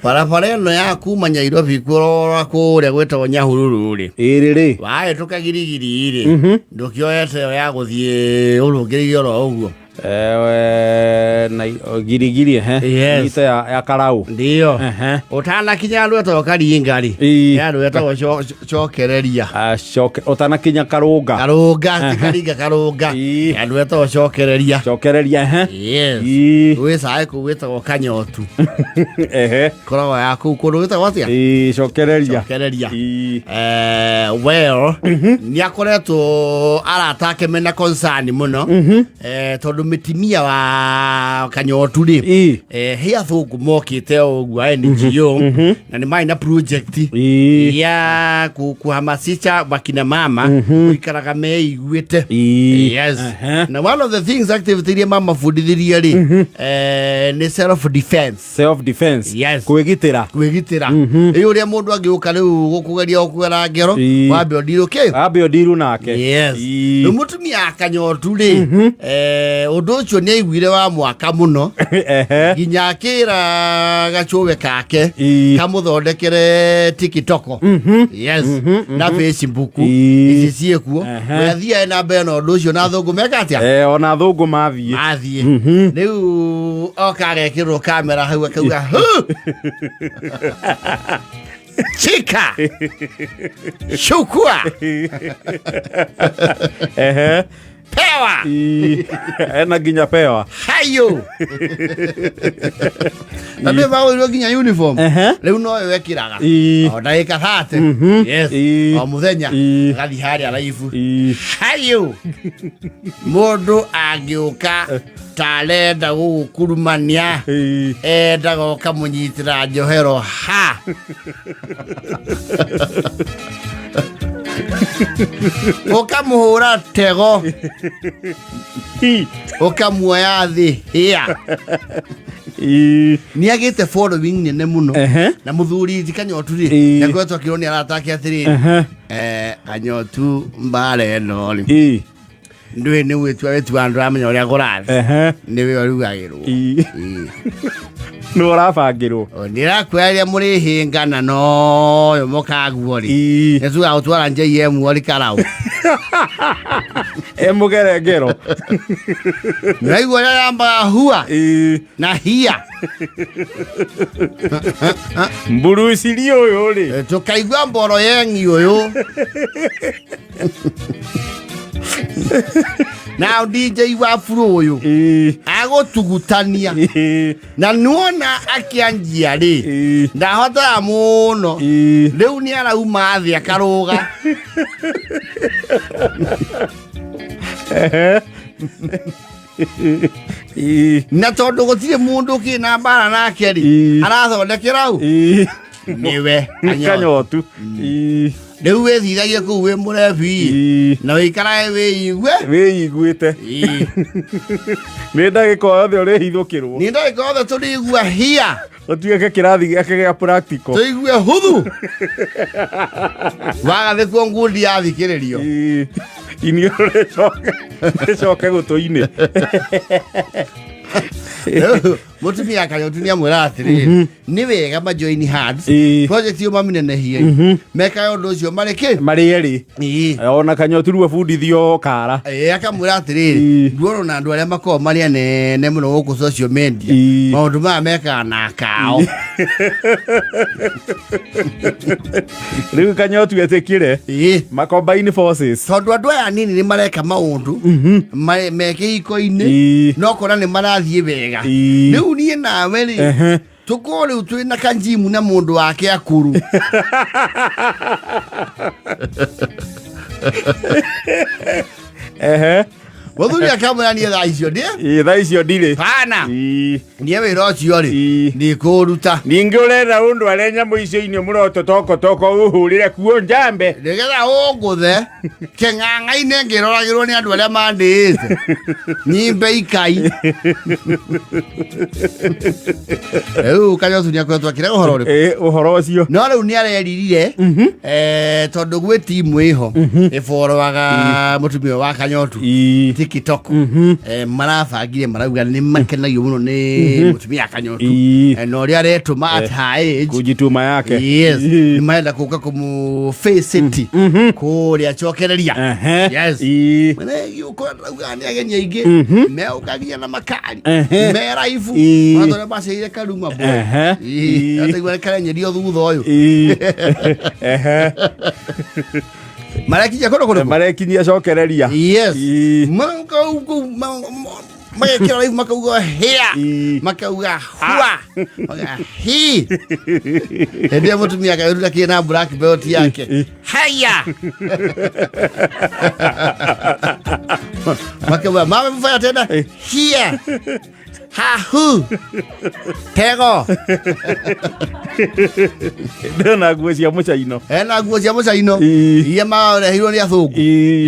Barabara ĩno ya kuma Nyairobi kũrora kũrĩa gwĩtagwo Nyahururu rĩ, Ĩrĩ rĩ. Wahĩtũka Girigiri rĩ, ndũkĩoete ĩyo ya gũthiĩ ũrũngĩrĩirie oro ũguo. Na Girigiri, ehe. Yes. Nyita ya Karau. Ndio. Ehe. Ũtanakinya handũ etagwo Karinga rĩ, Ii. he handũ etagwo Cokereria. Ah, coke ũtanakinya Karũnga. Karũnga, ti Karinga, Karũnga. Ii. He handũ etagwo Cokereria. Cokereria, ehe. Yes. Ii. Gwĩ caĩ kũu gwĩtagwo Kanyotu. Ehe. Koragwo ya kũu kũndũ gwĩtagwo atĩa? Ii, cokereria. Cokereria. Ii. Well, nĩ akoretwo arata ake mena concern mũno, tondũ mĩtimia wa Kanyotu rĩ, Ii. he athũngũ mokĩte o ũguo a NGO na nĩ marĩ na project Ii. ya kuhamasisha wakina mama gũikaraga meiguĩte. Ii. Yes. Ehe. Na one of the things, activity iria mamabundithirie rĩ, nĩ self defense. Self defense. Yes. Kwĩgitĩra. Kwĩgitĩra, ĩ ũrĩa mũndũ angĩũka rĩu gũkũgeria gũkũgera ngero, wambe ũndirũkĩ. Ambe ũndiru nake. Yes. Ii. Rĩu mũtumia Akanyotu rĩ, ũndũ ũcio nĩ aiguire wa mwaka mũno, nginya akĩra gacũwe kake kamũthondekere TikTok, yes, na Facebook. Ici ciĩkuo. We athiae na mbere na ũndũ ũcio na thũngũ meka atĩa? Ona thũngũ mathiĩ. Mathiĩ. Rĩu oka agekĩrwo kamera hau akauga, "Hu! Chika shukua." Pewa. Ii. Ena nginya pewa. Hayo na nĩ magũrirwo nginya uniform. Rĩu noyo wekĩraga o ndagĩka 30, yes, o mũthenya, agathiĩ harĩa raibu. Hayo mũndũ angĩũka ta arenda gũgũkurumania, endaga ũkamũnyitĩra njohero ha ũkamũhũra tego, ũkamuoya thĩ hĩa. Nĩ agĩte following nene mũno. Na mũthuri ti Kanyotu rĩ, nĩakoretwo akĩrwo nĩ aratake atĩrĩrĩ, Kanyotu, mbara ĩno rĩ, ndũĩ nĩ gwĩtua wĩtua, ndũramenya ũrĩa kũrathiĩ. Nĩwe ũrugagĩrwo. Ii. Nĩ ũrabangĩrwo. Ndĩrakwĩra rĩrĩa mũrĩhĩngana noyo mũkaguo rĩ, nĩ tũgagũtwara JM ori karau. E mũgere ngero. Naigua ũrĩa yambaga hua na hia. Mburuciri ũyũ rĩ. Tũkaigua mboro yengi ũyũ na DJ wa buru ũyũ agũtugutania. Na nĩwona akĩanjia rĩ, ndahotaga mũno. Rĩu nĩ arauma thĩ akarũga. Na tondũ gũtirĩ mũndũ ũkĩ na mbara nake rĩ, arathondekera u nĩwe Kanyotu. Kanyotu. Rĩu wĩthithagie kũu wĩ mũrebi na wĩikarage wĩigue. Wĩiguĩte. Nĩ ndagĩka o yothe ũrĩhithũkĩrwo. Nĩ ndagĩka yothe tũrĩigua hia. Ũtuĩke kĩrathi gĩake gĩa practical. Tũigue huthu wagathĩkwo ngundi yathikĩrĩrio. Ii. Iniũrũ rĩcoke gũtũ-inĩ. Rĩu, mũtumia Kanyotu nĩ amwĩra atĩrĩrĩ, nĩ wega majoin hands, project ĩyo maminenehie, mekae ũndũ ũcio marĩ kĩ? Marĩ erĩ. Ona Kanyotu rĩu abundithio kara. Ĩĩ, akamwĩra atĩrĩrĩ, nduono na andũ arĩa makoragwo marĩ anene mũno gũkũ social media, maũndũ maya mekaga na kao. Rĩu Kanyotu etĩkire makombaini forces. Tondũ andũ aya anini nĩ mareka maũndũ me kĩhiko-inĩ, no kona nĩ marathiĩ wega. Rĩu niĩ nawe rĩ, tũkorwo rĩu twĩ na kanjimu na mũndũ wake akũrũ. Mũthuri akamwĩra, niĩ thaa icio ndiĩ. Ii, thaa icio ndirĩ. Pana. Niĩ wĩra ũcio rĩ, ndikũũruta. Ningĩ ũrenda ũndũ arĩa nyamũ icio inĩ mũroto tokotoko ũhũrĩre kuo njambe. Nĩgetha ũngũthe kĩng'ang'a-inĩ ngĩroragĩrwo nĩ andũ arĩa mandĩĩte nyimbe ikai. Rĩu Kanyotu nĩ akoretwo akĩrega ũhoro ũrĩkũ? Ĩ, ũhoro ũcio. No rĩu nĩ areririre, tondũ gwĩ timu ĩho ĩboroaga mũtumia wa Kanyotu. Ti TikTok marabangire marauga nĩ makenagio mũno nĩ mũtumia Kanyotu. Na ũrĩa aretũma at her age kujituma yake. Yes, nĩ marenda kũka kũmũ face it kũrĩa cokereria. Yes. Mwene gĩũkora ndauga nĩ ageni aingĩ meũka nginya na makari me raibu matũrĩa maceire karuma boy. Ataigua karenyerio thutha ũyũ. Marekinyia kũndũ kũrĩkũ? Marekinyia cokereria. Yes. Makauga magekĩra raibu makauga hĩa, makauga hua, makauga hi. Hĩndĩ ĩyo mũtumia akaruta kĩ na black belt yake, haya, makauga mama mfanya tena hia hahu tego. Ndĩrona nguo cia mũcaino. Ena nguo cia mũcaino iria marehirwo nĩ athũngũ.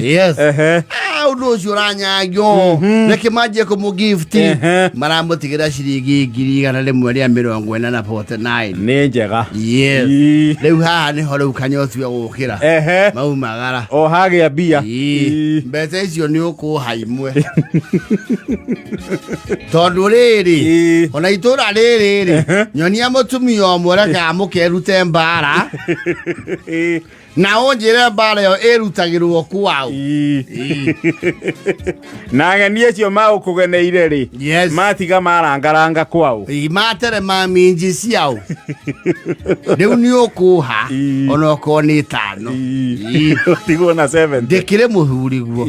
Yes. Ah, ũndũ ũcio ũranyangio, reke manjie kũmũ gift. Maramũtigĩra ciringi 140,000 na 49. Nĩ njega. Yes. Rĩu haha nĩho rĩu Kanyotu egũkĩra maumagara. O hagĩa mbia. Mbeca icio nĩ ũkũha imwe tondũ rĩrĩ ona itũra rĩrĩ rĩ nyonia mũtumia ũmwe rekaga mũkerute mbara na ũnjĩre mbara ĩyo ĩrutagĩrwo kwao. Na ageni acio magũkũgeneire rĩ matiga marangaranga kwao. Matere minji ciao, rĩu nĩ ũkũha onokorwo nĩ 5. Ũtigwo na 70. Ndĩkĩrĩ mũthuri guo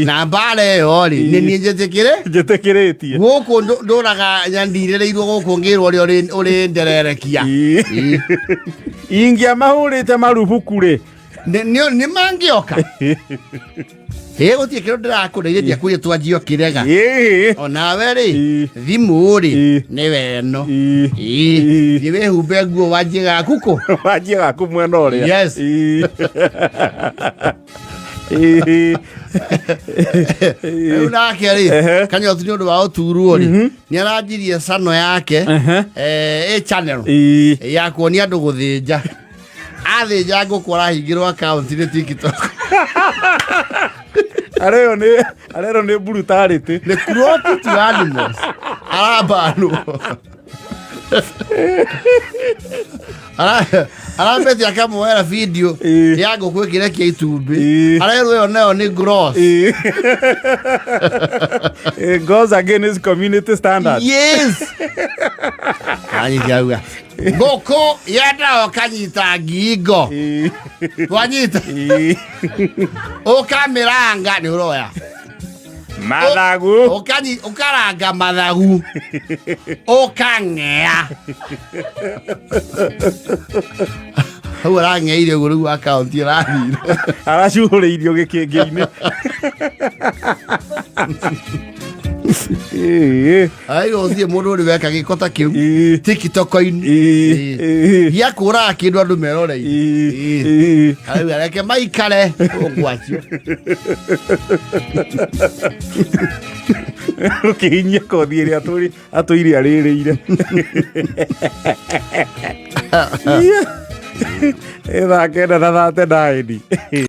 na mbara ĩyo rĩ nĩ niĩ njĩtĩkĩrĩ Njĩtĩkĩrĩtie. Gũkũ ndũraga nyandirĩrĩirwo gũkũ ngĩrwo ũrĩa ũrĩ ndererekia. Ingĩamahũrĩte marubuku rĩ. Nĩ mangĩoka ĩ gũtirĩ kĩndũ ndĩrakũrĩire, ndiakwĩrire twanjio kĩrega. Onawe rĩ thimũ rĩ nĩwe ĩno. Thiĩ wĩhumbe nguo wanjie gaku kũ. Wanjie gaku mwena ũrĩa. Yes. Rĩu nake rĩ Kanyotu nĩ ũndũ wa ũturwo rĩ nĩ aranjirie cano yake ĩ channel ya kuonia andũ gũthĩnja, athĩnja ngũkũ arahingĩrwo akaunti nĩ TikTok. Arerwo nĩ arerwo nĩ brutality. Nĩ cruelty to animals, arabanwo arambete akamuoera video ya ngũkũ ĩkĩrekia itumbĩ. Arerwo ĩyo nayo nĩ gross. It goes against community standards. Yes, anyita auga ngũkũ yendaga ũkanyita ngingo, twanyita ũkamĩranga nĩ ũroya Mathagu. Ũkaranga mathagu ũkang'ea hau arang'eire ũguo, rĩu akaunti ĩrathire. Aracuhũrĩirio gĩkĩngĩ-inĩ. Ai gũtirĩ mũndũ ũrĩ weka gĩko ta kĩu TikTok-inĩ gĩa kũraga kĩndũ andũ meroreire. Arauga reke maikare ũgwacio. Ũkĩhinyia kothi ĩrĩa atũire arĩrĩire. Ĩ 9:39.